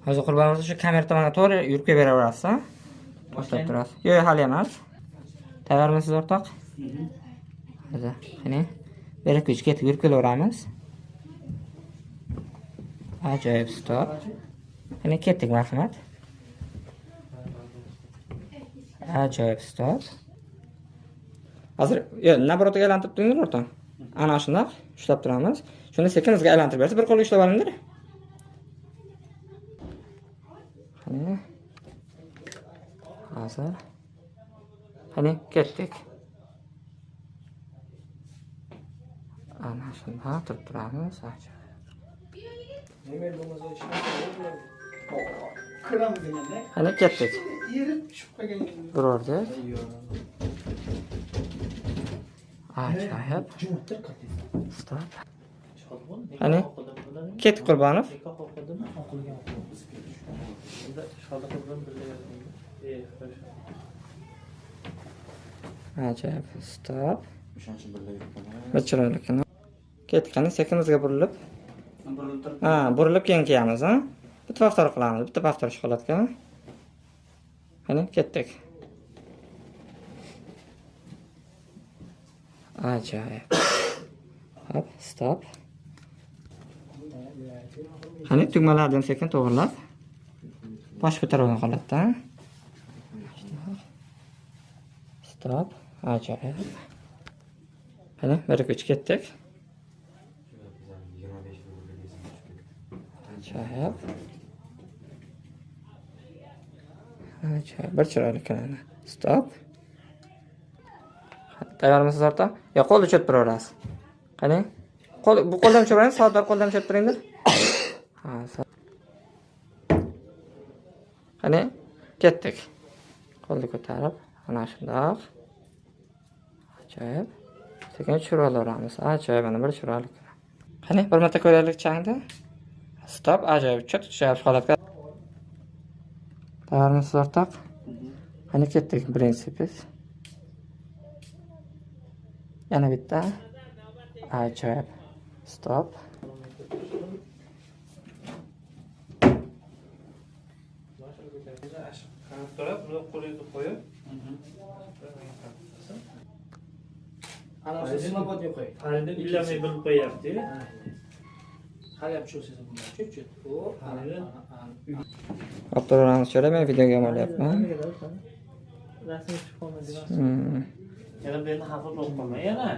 Hozir Qurbon shu kamera tomonga to'g'ri yurib kelaverasiz, ha? To'xtab turasiz. Yo'q, hali emas. Tayyormisiz, o'rtoq? Hozir, qani. Bir ikki uch ketib yurib kelaveramiz. Ajoyib, stop. Qani ketdik, marhamat. Ajoyib, stop. Hozir, yo'q, наоборот ga aylantirib turinglar, o'rtoq. Ana shundoq ushlab turamiz. Shunda sekin o'ziga aylantirib berasiz. Bir qo'lga ushlab olinglar. Qani. Hozir. Qani, ketdik. Ana shundoq turib turamiz. Ajoyib. Qani ketdik. Birordik. Ajoyib. Stop. Qani ketdik, Qurbonov. Ajoyib. Stop. Bir chiroyli kino. Ketdik, qani sekin o'ziga burilib. Ha, burilib keyin kiyamiz, ha? Bitta повтор qilamiz, bitta повтор shu holatga. Qani ketdik. Ajoyib. Hop, stop. Qani tugmalarni ham sekin to'g'rilab. Bosh ko'tarilgan holatda. Stop. Ajoyib. Qani 1 2 3 ketdik. Ajoyib. Ajoyib. Bir chiroyli kino. Stop. Tayyormisiz, o'rtoq? Yo, qo'lni cho'tib turaverasiz. Qani? Qo'l, bu qo'ldan tushirib, sodda qo'ldan tushirib turinglar. Ha, qani, ketdik. Qo'lni ko'tarib, ana shundoq. Ajoyib. Sekin tushirib olaveramiz. Ajoyib, mana bir chiroyli. Qani, bir marta ko'raylik changni. Stop, ajoyib, cho't tushyapti holatga. Tayyormisiz, o'rtoq? Qani ketdik, birinchi biz. Yana bitta. Ajoyib. Stop. Ana o'sha slobodga qo'y. Faridin illamay bilib qo'yapti. Hali ham tushirsangiz bo'ladi. Chut-chut. O, Faridin. Olib turaveramiz, cho'ra, men videoga ham olyapman. Rasm tushib qolmadi. Yana bu yerni xafa bo'lib qolma yana.